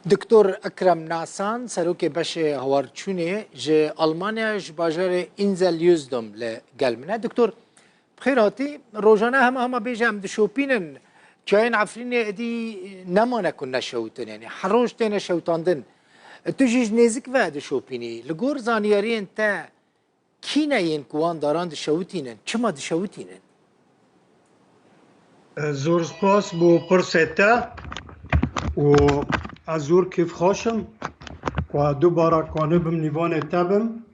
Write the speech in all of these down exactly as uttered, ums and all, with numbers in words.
Doktor Ekrem Nasan, serokê beşê hawarçûnê ji Almanya, ji bajarê Inseljuzdom li gel min e. Doktor, bi xêr hatî. Rojane hema hema bêje em dişopînin. Çiyayên Efrînê êdî nemane ku neşewtin, yanî her roj têne şewtandin. Tu jî ji nêzik ve dişopînî. Li gor zanyariyên te, kî ne yên ku wan daran dişewitînin? Çima dişewitînin? Zor spas bo pirsê te û ez zor kêfxweş im ku dubara kanibim nîvanê te bim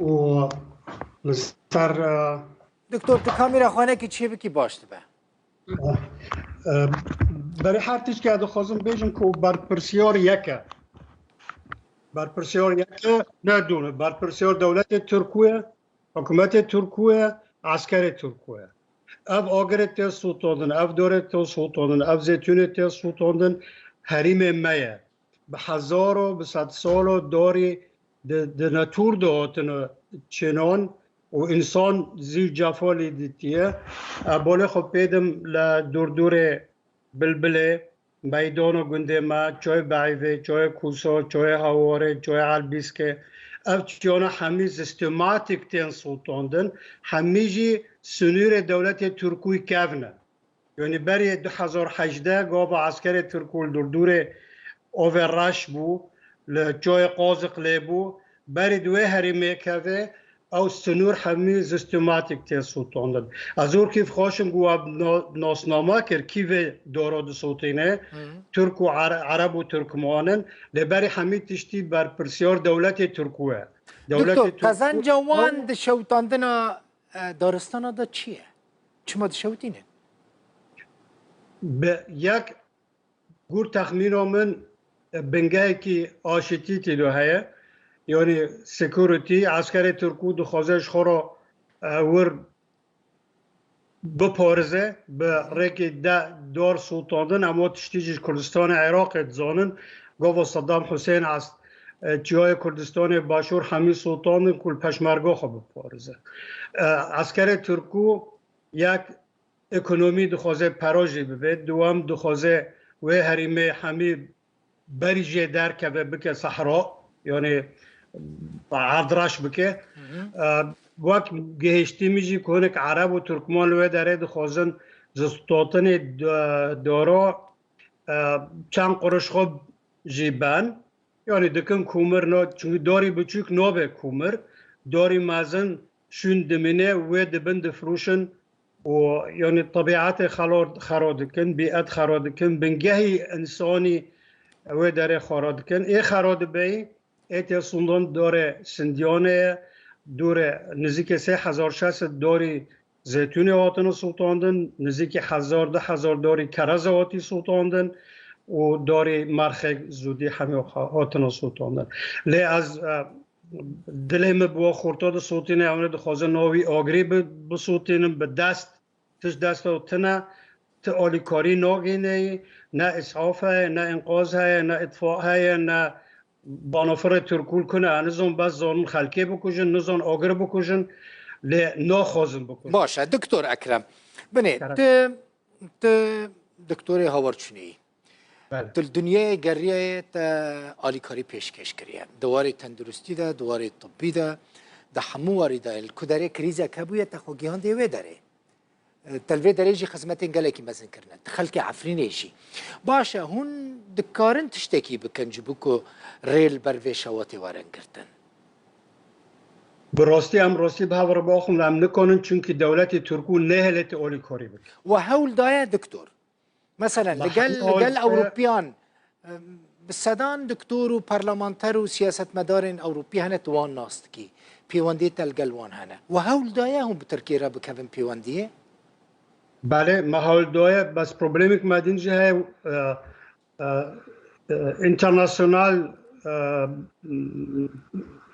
û li ser, e, Doktor, tu kamera xwe nekî çê bikî baş dibe. E, berê her tişkê dixwazim bêjim ku berpirsiyar yek e. Berpirsiyar yek e, ne du ne. Berpirsiyar dewletê Tirkû ye, hikûmetê Tirkû ye, eskerê Tirkû ye. Ev agirê tê sotandin, ev dorê tê sotandin, ev zeytûnê tê sotandin herîmê me ye. Bi hezaro, bi sedsalo dorî di, di netûr de hatine çênan û însan zî cefa lê dîtiye. E, bolê xwe pêdim li dordorê Bilbilê, meydana gundê me, Çoyê Beîvê, Çoyê Kûso, Çoyê Hawarê, Çoyê Elbîskê. Ev çiyana hemî sistematîk tên sotandin, hemî jî sinûrê dewletê Tirkûyî kevn e. Yanî berê du hezar hejdeh gava eskerê Tirkû li dordorê Ovê Reş bû, li Çoyê Qaziq lê bû, berê di wê herêmê keve, ew sinûr hemî sistematîk tê sotandin. Ez zor kêfxweş im ku we na-, nasname kir kî vê dara disotîne, Tirk û Ere-, Ereb û Tirkman in, lê berê hemî tiştî berpirsiyar dewletê Tirkû ye. Dewletê Doktor, Tirkû qezenca wan di şewitandina, e, daristana de çi ye? Çima dişewitînin? Bi yek, gur texmîna min, e, bingehekî aşitî tê de heye. Yanî security, eskerê Tirkû dixwaze ji xwe re, e, wir biparize, bi rêkê de dar sotandin, em o tiştî jî ji Kurdistanê Iraqê dizanin. Gava Saddam Hussein est, e, çiyayê Kurdistanê Başûr hemî sotandin ku li peşmerga xwe biparize. E, eskerê Tirkû yek ekonomî dixwaze pera jê bibe, duwem dixwaze wê herêmê hemî berî jê derkeve bike sehra, yanî erdreş bike. E, wek gihiştî min jî ku hinek Ereb û Tirkman li wê derê dixwazin ji stotinê d-, dara, e, çend quruş xwe jî ben. Yanî dikin komir, na, çunkî darî biçûk nabe komir. Darî mezin şûn dimîne, wê dibin difroşin û, yanî, tebîetê xelo-, xera dikin, bîet xera dikin, bingehî însanî wê derê xera dikin. Ê xera dibeyî, ê tê sondan darê Sindiyanê ye, dûre nizîkê sê hezar şeş sed darî zeytûnê hatine sotandin, nizîkî hezar, du hezar darî kereze hatî sotandin û darî merxek zûdî hemî ha-, hatine sotandin. Lê ez, e, dilê min bi we xorta disotîne, em ê dixwazin navî agirê bi-, bisotînin, bi dest, tişt desta tine, ti alîkarî nagêneyî, ne îsaf heye, ne înqaz heye, ne îtfa heye, ne banafirê Tirkûl kune, ez nizon bes zanin xelkê bikujin, nizon agir bikujin, lê naxwazin bikujin. Baş e, Doktor Ekrem. Binê, Kerem. tu, tu doktorê hawarçûnê yî. Belê. Tu li dinyayê geriyayê te alîkarî pêşkêş kiriye. Di warê tenduristî de, di warê tibbî de, di hemû warî de, li ku derê krîzek hebûye, te xwe gihandiye wê derê. Te li vê derê jî xizmetên gelekî mezin kirine. Di xelkê Efrînê jî. Baş e, hûn dikarin tiştekî bikin ji bo ku rê li ber vê şewatê werin girtin? Bi rastî em rastî bi hev re biaxivin, em nikanin, çunkî dewletê Tirkû nehêlê te alîkarî bike. We hewl daye, doktor? Mesela li gel, li gel Ewropiyan, em, bi sedan doktor û parlamenter û siyasetmedarên Ewropî hene tu wan nas dikî. Pêwendiyê te li gel wan hene. We hewl daye hûn bi Tirkiyê re bikevin pêwendiyê? Belê, me hewl daye, bes problemek me din jî heye, e, e, e, internasyonal, e,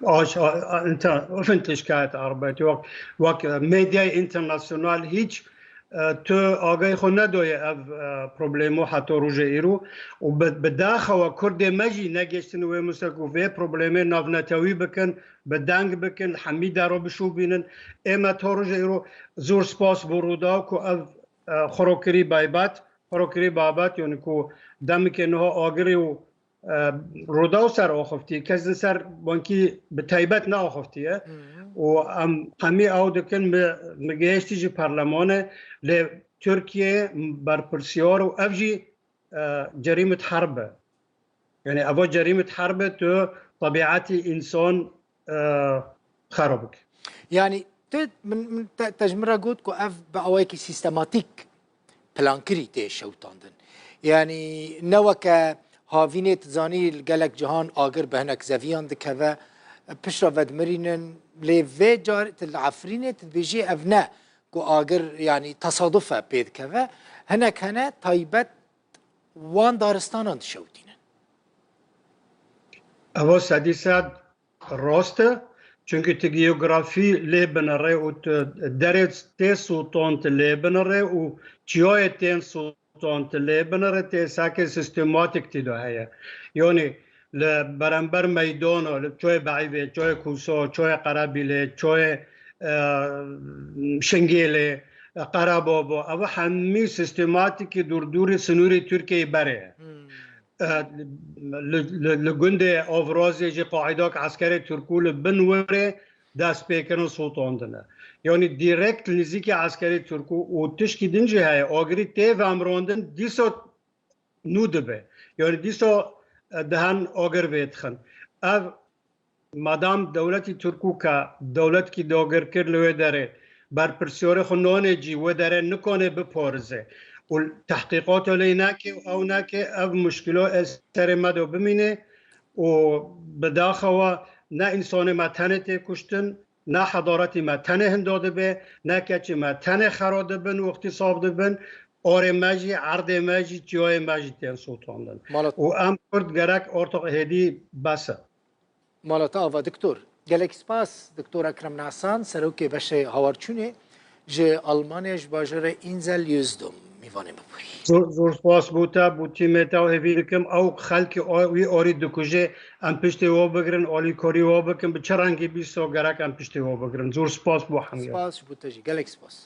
aş-, a, a, inter-, Öffentlichkeit arbeit, wek, wek, e, medyayê internasyonal hiç, e, tu agahî xwe nedaye ev, e, problemo heta roja îro û bi, bi daxa we Kurdê me jî negihiştine wê miste ku vê problemê navnetewî bikin, bi deng bikin, hemî dero bişopînin. Ê me ta roja îro zor spas bo Rûdaw ku ev, e, xwe ro kirî baybet, xwe ro kirî babet, yanî ku demikê niha agirê û e, Rûdaw ser axiftiye. Kes li ser bankî bi taybet neaxiftiye. Û em hemî ew dikin, mi, mi gihiştî ji perlemanê, lê Tirkiye berpirsiyar û ev jî, e, cerîmet herb e. Yani eva cerîmet herb e, tu tebiatî însan, e, xerab bike. Yani tu min, min te, te ji min re got ku ev bi awayekî sîstematîk plankirî tê şewitandin. Yani ne weke havînê tu zanî li gelek cihan agir bi hinek zeviyan dikeve, piştre vedimirînin, lê vê car tu li Efrînê tu dibêjî ev ne ku agir yani tesaduf e pê dikeve. Hinek hene taybet wan daristanan dişewitînin. Eva sedî sed rast e. Çunkî tu geografî lê binirê û tu derê tê sûtan tu lê binirê û çiyayê tên sûtan tu lê binirê, tê seke sîstematîk tê de heye. Yanî li beramber meydana, li çoyê Beîvê, çoyê Kûsa, çoyê Qerebîlê, çoyê, e, Şingêlê, e, Qerebaba, ev hemî sîstematîkî dûrdûrî sinûrê Tirkiyeyê berê ye. E, li, li, li gundê Avrazê jî qaidak eskerê Tirkû li bin wirê dest pê kirin sûtandine. Yanî direkt li nizîkê eskerê Tirkû û tişkî din jî heye, agirî tê vemrandin dîsa nû dibe. Yanî dîsa, e, dihen agir vêdixin. Ev madam dewletî Tirkû ke dewletkî dagir kir li wê derê, berpirsiyarê xwe nanê cî, wê derê nikane biparize û tehqîqata lê neke û ew neke, ev muşkilo ez serê me de bimîne û bi daxewa ne însanê me tenê tê kuştin, ne hedaretî me tenê hinda dibe, ne keçê me tenê xera dibin û îxtîsab dibin, arê me jî, erdê me jî, çiyayê me jî tên sotandin. Mala Û em Kurd gerek ortoq hêdî bes e. Mala te ava, Doktor. Gelek spas, Doktor Ekrem Nasan, serokê beşê hawarçûnê ji Almanya, ji bajarê Insel Usedom, mîvanê me bûyî. Zor, zor spas bo te, bo tîmê te û hêvî dikim, ew xelkê a-, wî arî dikuje, em piştê we bigirin, alîkarî we bikin, bi çi rengî bî so gerek em piştê we bigirin. Zor spas bo hemî. Spas ji bo te jî, gelek spas.